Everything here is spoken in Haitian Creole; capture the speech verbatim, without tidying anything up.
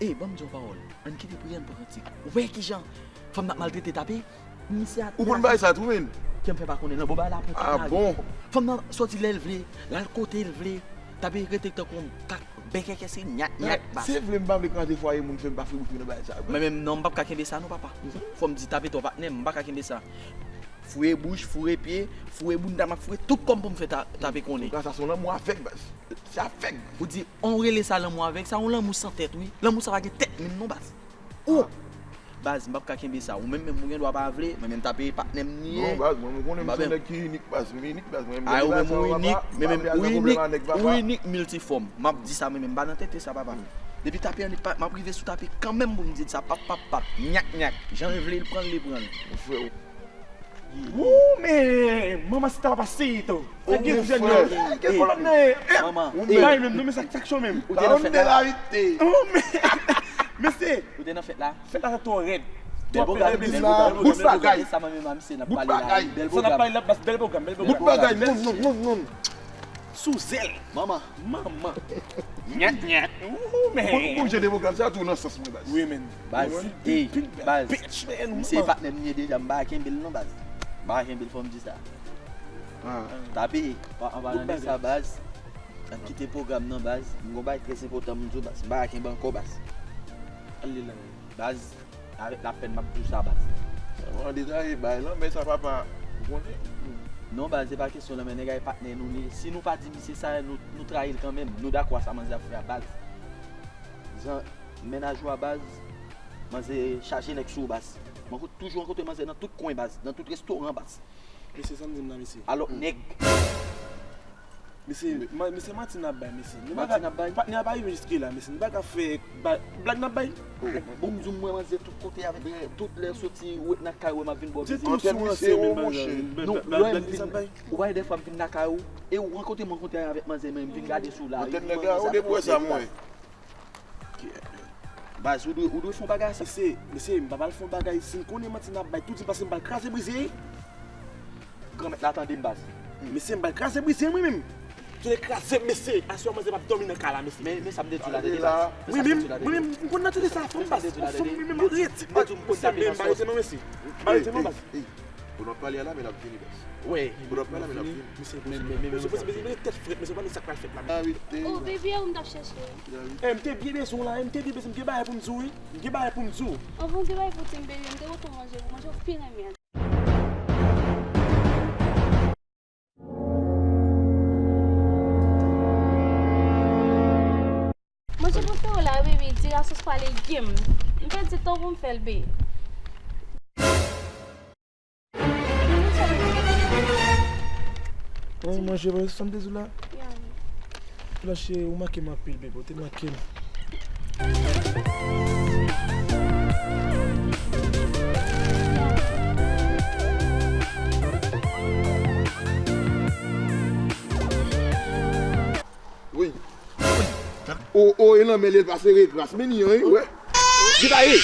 Ey, ban m di yon pawòl. Ann kite priye, ann pran kantik. Ou wè kijan fanm nan ap maltrete Tape? Misye a... Ou konn bagay sa tou, menn? Kè m fè pa konnen, lanbo bay la pou tout lari. Ah bon? Fanm nan sòti lè l vle, l al kote l vle. Tape rete tankou yon kak, bèkèkè se nyak, nyak, baz. Se vle m pa vle kraze fwaye moun, fè m pa fè bouch mwen nan bagay sa. Mwen menm non, m p ap ka kenbe sa non, papa. Fò m di Tape twò patnè m, m pa ka kenbe sa. Foure bouch, foure pye, foure bounda, m ap foure tout kò m pou m fè Ta-, Tape konnen. Antouka, sa se yon lanmou avèg, baz. Se avèg. Ou di, on rele sa lanmou avèg, sa yon lanmou san tèt, wi. Lanmou sa pa gen tèt menm non, baz. Ou! Baz, m p ap ka kenbe sa. Ou menm, menm, ou gen dwa pa vle, mwen menm Tape patnè m li ye. Non, baz, mwen, mwen konnen m se yon nèg ki inik, baz. M inik, baz. Mwen, m... Ay, ou menm ou inik, men menm ou inik, ou inik miltifòm. M ap di sa, mwen menm, m pa nan tete sa, papa. Depi Tape annik pa, m ap rive sou Tape kanmenm pou m di l sa, pap, pap, pap, nyak, nyak. Jan l vle l pran l, li pran l. Mon frè, ou... Wou, men manman si ta pa pase tou. Sa gen jèn yo. Gen kolòn nan. Manman, bay menm non, men sa k cho menm. Ou te nan fèt la? Oh, men mesye. Ou te nan fèt la? Fèt la twò rèd. Bèl pwogram, bèl pwogram, bèl pwogram. Sa mwen menm a misye n ap pale la. Bèl pwogram. Sa n ap pale la, bèl pwogram, bèl pwogram. Bout bagay, non, non, non, non. Sou zèl. Manman. Manman. Nyat, nyat. Ooh, man. Bon, bon, jan de pwogram sa tou nan sans mwen, baz. Wi, men. Baz, ey, baz. Misye e patnè m ye deja, m pa ka kenbe l non, baz. M pa ka kenbe l, fò m di sa. Tape, an palan de sa, baz. Ann kite pwogram nan, baz. M gon bagay trè enpòtan pou m di w, baz. M pa ka kenbe ankò, baz. Baz. Avèk lapèn m ap di w sa, baz. Mwen detaye, bay lanmè sa, papa. Ou konnen? Non, baz, se pa kesyon lanmè, nèg la e patnè nou li ye. Si nou pa di misye sa, nou, nou trayi l kanmenm. Nou dakò a sa manzè ap fè a, baz. Jan mennaj ou a, baz, manzè chaje nèg sou ou, baz. Mwen kout, toujou rankontre manzè nan tout kwen, baz, nan tout restoran, baz. Mesye, sa n di m la, mesye? Alò, nèg. Mesye, ma-, mesye, manti n ap bay, mesye. Nou pa ka, manti n ap bay? Patnè a pa rive jiske la, mesye. Nou pa ka fè ba-, blag n ap bay. Bon, m di w, m wè manzè tout kote avèk, tout lè soti, ou ret nan kay ou, m ap vin ba w vizit. Antèn misye, o monchè. Non, lè m vin, ou pa wè dèfwa m vin nan kay ou, e ou rankontre m, rankontre avèk manzè, men m vin gade sou la. Antèn nèg la, ou depi wè sa, m wè. Baz, ou dwe, ou dwe fè yon bagay a sa. Mesye, mesye, m pa pral fè yon bagay. Si m konnen manti n ap bay, tou di m, paske m pral kraze brize. Granmèt la tande m, baz. Mesye, m pral kraze brize mwen menm. Tande kraze m, mesye. Aswè manzè p ap dòmi nan kay la, mesye. Men, men sa m te di w la, tande, baz. Mwen menm, mwen menm, m konn nan tande sa, fanm, baz. Fanm, mwen menm, rete, baz. Mesye, men m pa rete non, mesye. M pa rete non, baz. Pou n ap pale a la, men l ap vini, baz. Wi. Pou n ap pale a la, men l ap vini. Misye, misye, misye, misye tèt frèt, misye pa konn sa k pral fèt la. Oh, baby, a ou m t ap chèche. Eh, m te byen bezwen w la, eh, m te byen bezwen, m gen bagay pou m di w, wi. M gen bagay pou m di w. Anvan w gen bagay pou w di m, baby, m te kontan manje, pou manje w pi renmen. Manje prefere w la, baby, diri a sos pwa legim. M pèdi tan pou m fè l, baby. Mwen manje, mwen sanble di w la. Blanche, ou manke m anpil, baby, ou te manke m. Wi. O, o, e lanmè li pase rekras. Men li an, wi, wè. Detaye.